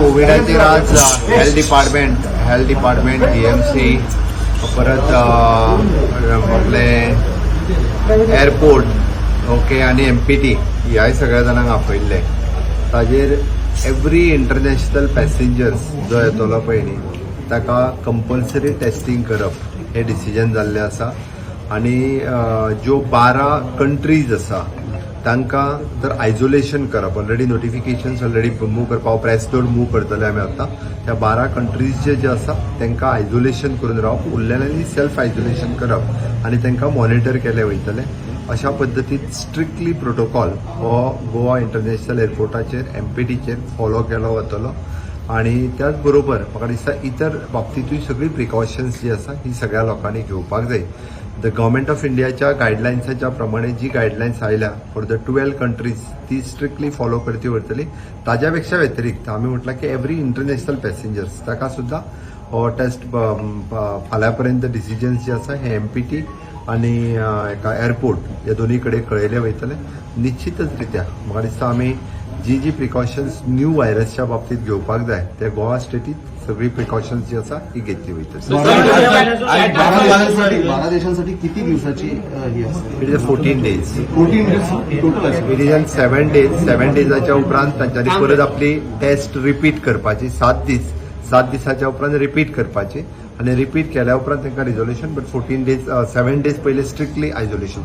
कोविडाचेर आज health department, GMC, परत आपले एअरपोर्ट, ओके, आनी एमपीटी ह्याय सगळ्या जाणांक आपयल्ले. ताजेर एवरी इंटरनॅशनल पॅसेंजर्स जो येतलो पळय न्ही, ताका कंपल्सरी टेस्टिंग करप हें डिसिजन जाल्लें आसा. आनी ज्यो 12 कंट्रीज आसा, तांकां तर आयसोलेशन करप, ऑलरेडी नोटिफिकेशन्स ऑलरेडी मूव करपाक, प्रेस नोट मूव करतले आमी आतां. त्या 12 कंट्रीजचे जे आसा, तांकां आयसोलेशन करून रावप, उरलेल्यांनी सेल्फ आयसोलेशन करप आनी तांकां मॉनिटर केले वयतले. अशा पद्दतीन स्ट्रिक्टली प्रोटोकॉल हो गोवा इंटरनॅशनल एअरपोर्टाचेर, एमपीटीचेर फॉलो केलो वतलो. आणि त्याच बरोबर म्हाका दिसता, इतर बाबतींतूय सगळी प्रिकॉशन्स जी आसा, ही सगळ्या लोकांनी घेवपाक जाय. The government of इंडियाच्या गायडलायन्साच्या प्रमाणे जी गायडलायन्स आयल्या फॉर the 12 countries, ती स्ट्रिक्टली फॉलो करची उरतली. ताज्या पेक्षा व्यतिरिक्त आमी म्हटलां की एवरी इंटरनॅशनल पॅसेंजर्स, ताका सुद्दां हो टेस्ट फाल्यां पर्यंत डिसिजन्स जे आसा, हे एमपीटी आनी एका एअरपोर्ट ह्या दोन्ही कडेन कळयले वयतले. निश्चितच रित्या म्हाका दिसता, आमी जी जी प्रिकॉशन्स न्यू व्हायरसच्या बाबतीत घेवपाक जाय, ते गोवा स्टेटीत सगळी प्रिकॉशन्स जी आसा, ती घेतली वयतली. 12 देशांसाठी, 12 देशांसाठी किती दिवसाची ही असते? It is 14 days. 14 days total असेल. It is an 7 days. 7 डेजाच्या उपरांत तांच्यांनी परत आपली टेस्ट रिपीट करपाची. 7 दीस, 7 दिसाच्या उपरांत रिपीट करपाची आणि रिपीट केल्या उपरांत तांकां रिजोल्युशन. बट 14 डेज, 7 डेज पयले स्ट्रिक्टली आयसोलेशन.